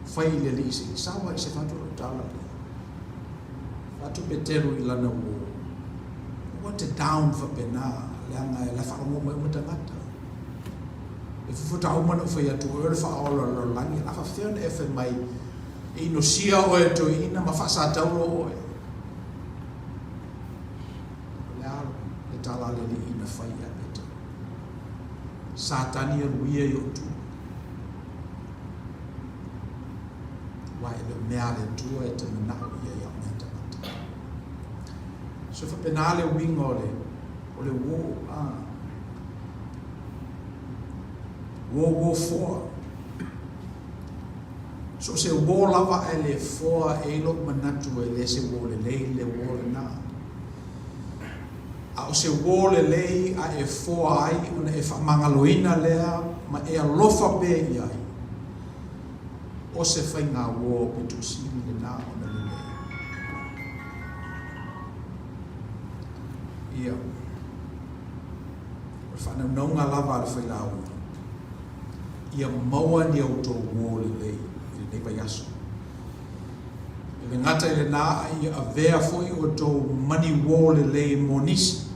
Fai i le Alii se i sau ai se fatu lau tala lea. Fatu Peteru i lana uō. Aua e te down faapena, leaga e la faalogo mai uma tagata. E fufuta uma ona ou fai atu, o oe o le faaola o le lalolagi, a faapefea ona e fai mai e inosia oe e toeaina ma faasatauro oe? O le a le tala a le Alii na fai ia Petero? Satani alu ia i ou tua. Aua e le o mea a le Atua e te manao i ai a o mea a tagata. So faapena le uiga o le o le uō, a. Uō uō foa. So o se uō lava ae le foa e i lou manatu e le se uō lelei le uō lena. A o se uō lelei a e foa ai ona e faamagaloina lea ma e alofa pea i ai, o se faiga uō pito sili lena ona lelei. Ia. O le faanaunauga lava a le failauga, ia maua ni a outou uō lelei i lenei vaiaso. E le gata i lenā, a ia avea foi outou ma ni uō lelei mo nisi.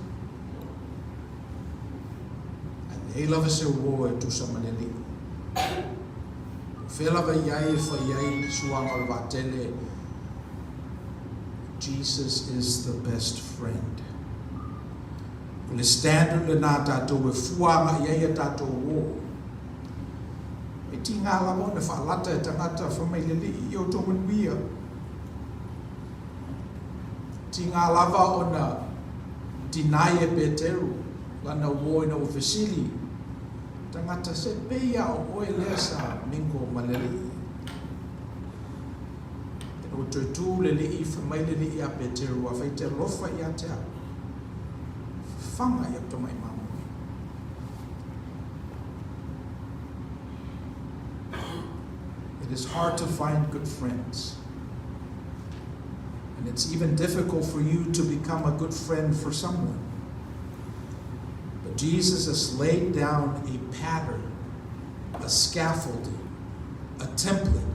Ae leai lava se uō e tusa ma le Alii. O fea lava i ai e fai ai suaga o le vaatele, Jesus is the best friend. O le standard lenā tatou e fua agai ai a tatou uō. E tigā lava ona faalata e tagata fai mai le Alii i outou manuia. Tigā lava ona deny e Peteru lana uō ina ua fesili tagata se pei a o oe lea sa mingle ma le Alii. Ina ua toe tū le Alii fai mai le Alii ia Peteru afai e te alofa ia te au. Fafaga i au tamai mamoe. It is hard to find good friends. And it's even difficult for you to become a good friend for someone. But Jesus has laid down a pattern, a scaffolding, a template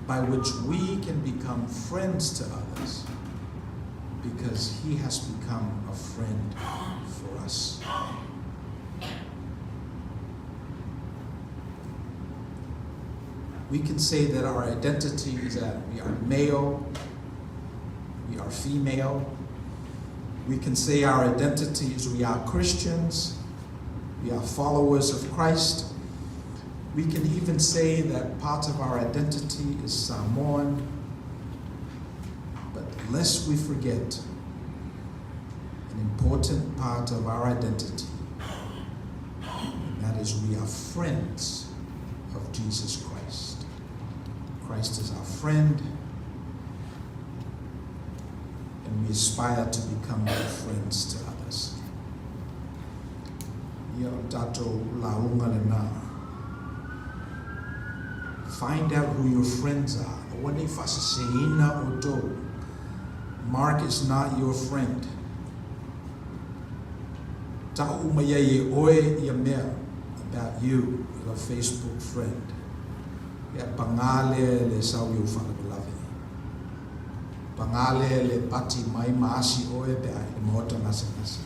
by which we can become friends to others because he has become a friend for us. We can say that our identity is that we are male, we are female. We can say our identity is we are Christians, we are followers of Christ. We can even say that part of our identity is Samoan. But lest we forget an important part of our identity, and that is we are friends of Jesus Christ. Christ is our friend, and we aspire to become good friends to others. Ia o tatou lauga lenā. Find out who your friends are. Aua ne i faaseseina outou. Mark is not your friend. Ta'u uma i ai e oe ia mea about you i lau Facebook friend. Ia pagā lea e le sau i ou faalavelave. Pagā lea e le pati mai ma asi oe pe a i le maota gasegase.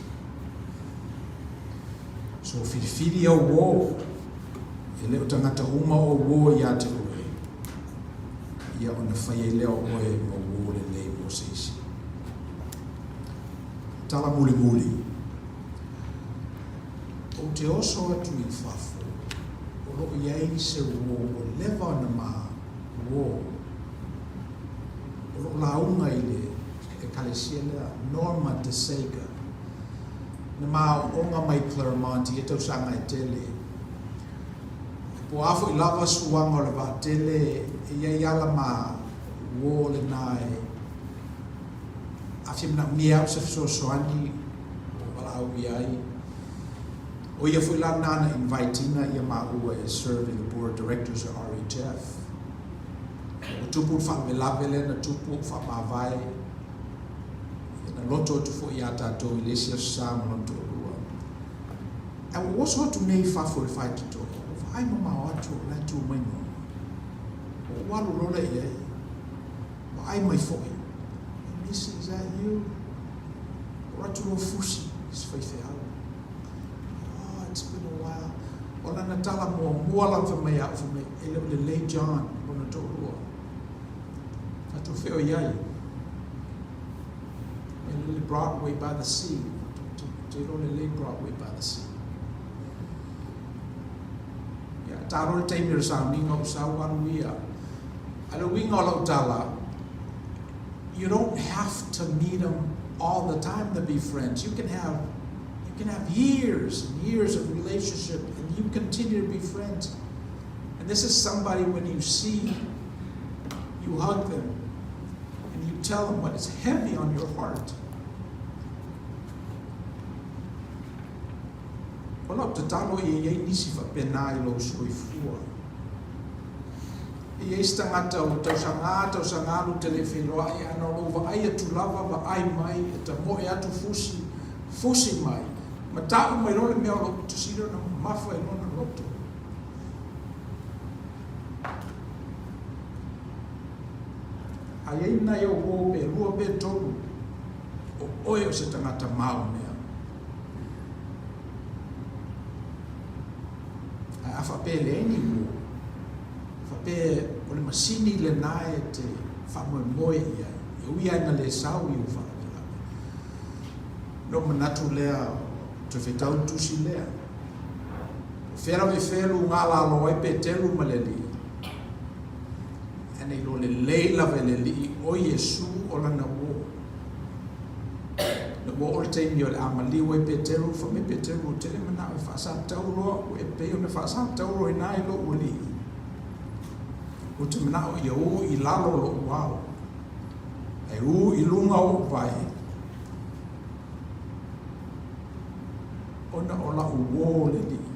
So filifili au uō, e le o tagata uma o uō iā te oe, ia ona fai ai lea o oe ma uō lelei mo se isi. Tala mulimuli. Ou te oso atu i fafo, o loo i ai se uō ua leva ona ma uō, o loo lauga i le Ekalesia lea, Norma DeSager. Na ma aoaoga mai Claremont i ia tausaga e tele. Po o a foi lava suaga o le vaatele e i ai lava la ma uō lena e a fia manaomia e au se fesoasoani ua ou valaau i ai. O ia foi la lena na invite ina ia maua e serve i le Board of Directors o RHF. Ua tupu le faalavelave lea na tupu ua ou faamavae ia na loto atu foi ia tatou i le isi Aso Sa ma lona toalua. Ae ua ou oso atu nei i fafo i le faitotoa, ua ou vaai mamao atu o la e tu mai Norma. Ua ou alu loa lea i ai, vaai mai foi, Hey Missy, is that you? Ou alu atu loa fusi i si faifeau. Oh, it's been a while. O lana tala muamua lava fai mai ia au, fai mai, E le o lelei John, lona toalua. Tatou feoi ai. E lele Broadway by the sea. Te iloa lelei Broadway by the sea. Ia, ta loa le taimi o le sauniga ou sau alu ia. A le uiga o lau tala, you don't have to meet them all the time to be friends. You can have you can have years and years of relationship and you continue to be friends. And this is somebody when you see, you hug them and you tell them what is heavy on your heart. O lau tatalo ia i ai nisi faapena i lou soifua. E i ai se tagata ua tausagā tausagā lou te le feiloai ae na o lou vaai atu lava vaai mai e tamoe atu fusi fusi mai ma ta'u mai loa le mea o lou pito sili ona mamafa i lona loto. A i ai nai ou uō pe lua pe tolu, o oe o se tagata maumea. Ae a faapea e leai ni uō, faapea o le masini lena e te faamoemoe i ai, e ui lava ina le sau i ou faalavelave. Ona ou manatu lea, toe fetau le tusi lea. O fea lava i fea e luga lalo ai Peteru ma le Alii, ae na iloa lelei lava e le Alii o Iesu o lana uō. Ina ua oo le taimi o le a maliu ai Peteru, fai mai Peteru, Ou te le manao e faasatau loa au e pei ona faasatau loa ina i lou Alii. Ou te manao ia ū i lalo lou ao, ae ū i luga ou vae, ona o la'u uō le Alii.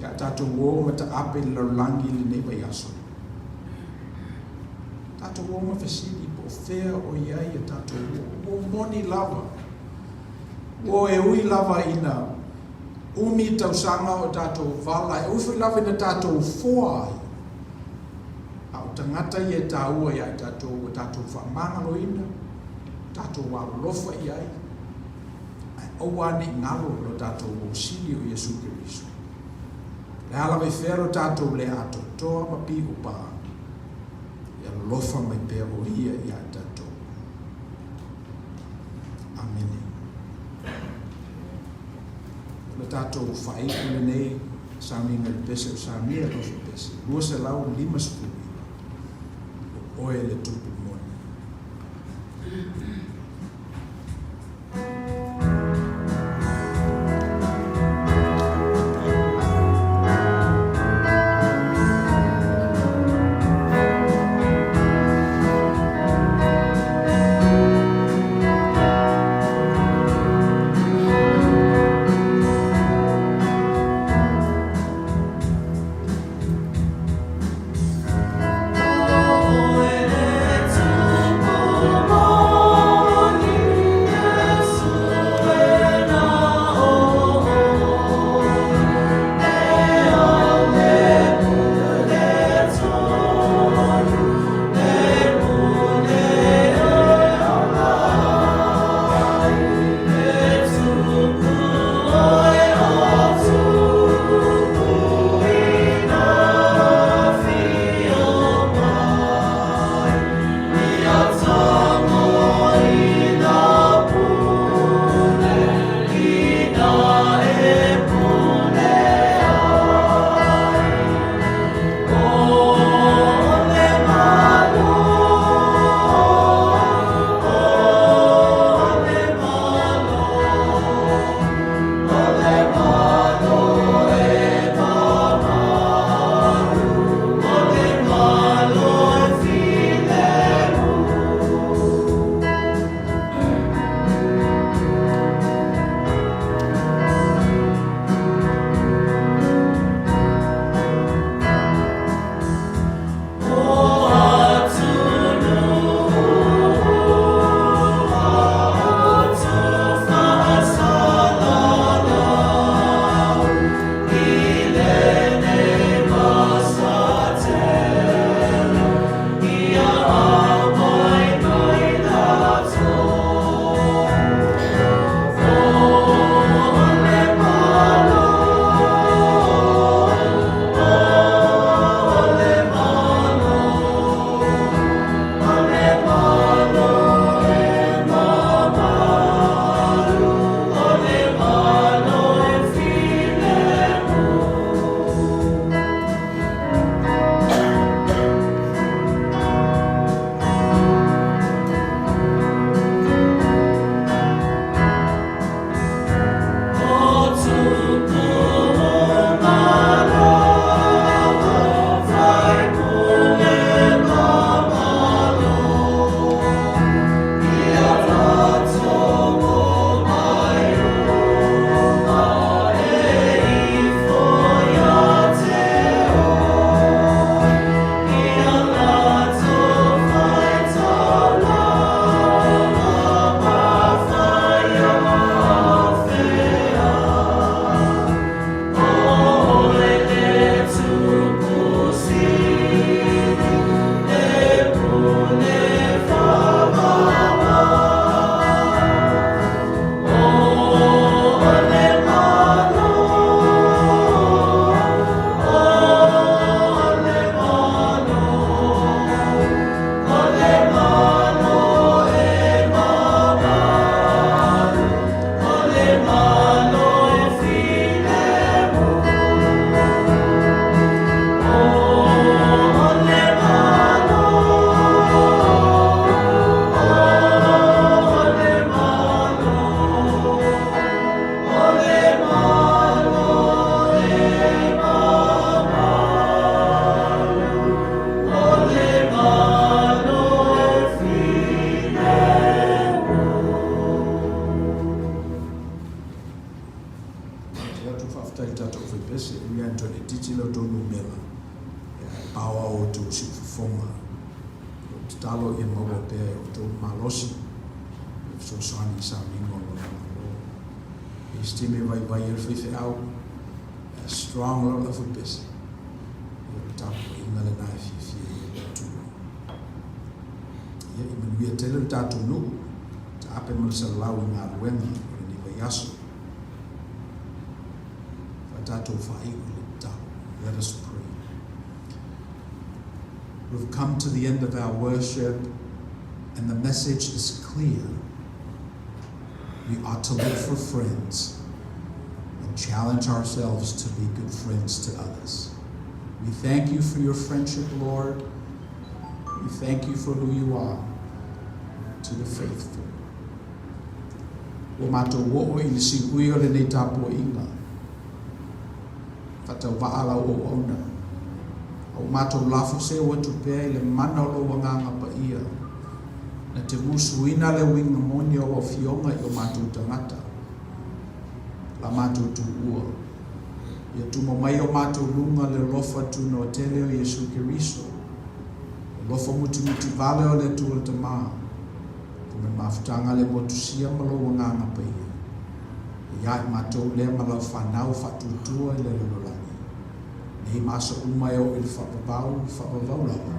Ia a tatou uō ma taape i le lalolagi i lenei vaiaso. Tatou o ma fesili po o fea o i ai a tatou uō. Uō moni lava. Uō e ui lava ina umi tausaga o tatou vala, e ui foi lava ina tatou foa ai. A o tagata ia e tāua iā i tatou ua tatou faamagaloina, tatou alolofa i ai, ae aua ne i galo lo tatou uō sili o Iesu Keriso. O le a lava i fea lo tatou le atoatoa ma piʻupā, e alofa mai pea ʻo Ia iā i tatou. Amene. O le tatou faaiu lenei sauniga i le pese o Samia Lofi Pese, 259, o oe le tupu moni. Faafetai i le tatou aufaipese, e ui lava ina toe laitiiti la outou numera, ae paoa outou siufofoga. O lau tatalo ia maua pea e outou le malosi e fesoasoani i sauniga o lona Malo. E i ai se taimi e vaivai ai le faifeau, ae strong lava le aufaipese, ia o le tapuaiga lena e fiafia i ai le Atua. Ia, ia manuia tele le tatou nuu, taape ma le salalau i galuega o lenei vaiaso. Tatou faaiu i le tatalo. Let us pray. We've come to the end of our worship, and the message is clear. We ought to look for friends and challenge ourselves to be good friends to others. We thank you for your friendship, Lord. We thank you for who you are to the faithful. Ua matou oo i le siui o lenei tapuaiga, faatauvaa lau auauna, a ua matou lafo seu atu pea i le mana o lou Agaga Paia, na te musuina le uiga moni o au Afioga i o matou tagata, la matou tuua. Ia tuma mai o matou luga le alofa tunoa tele o Iesu Keriso, le alofa mutimuti vale o le Atua le Tama, ma le mafutaga le motusia ma lou Agaga Paia, e ia i matou lea ma lau fanau faatuatua i le lalolagi, nei ma aso uma e oo i le faavavau, faavavau lava.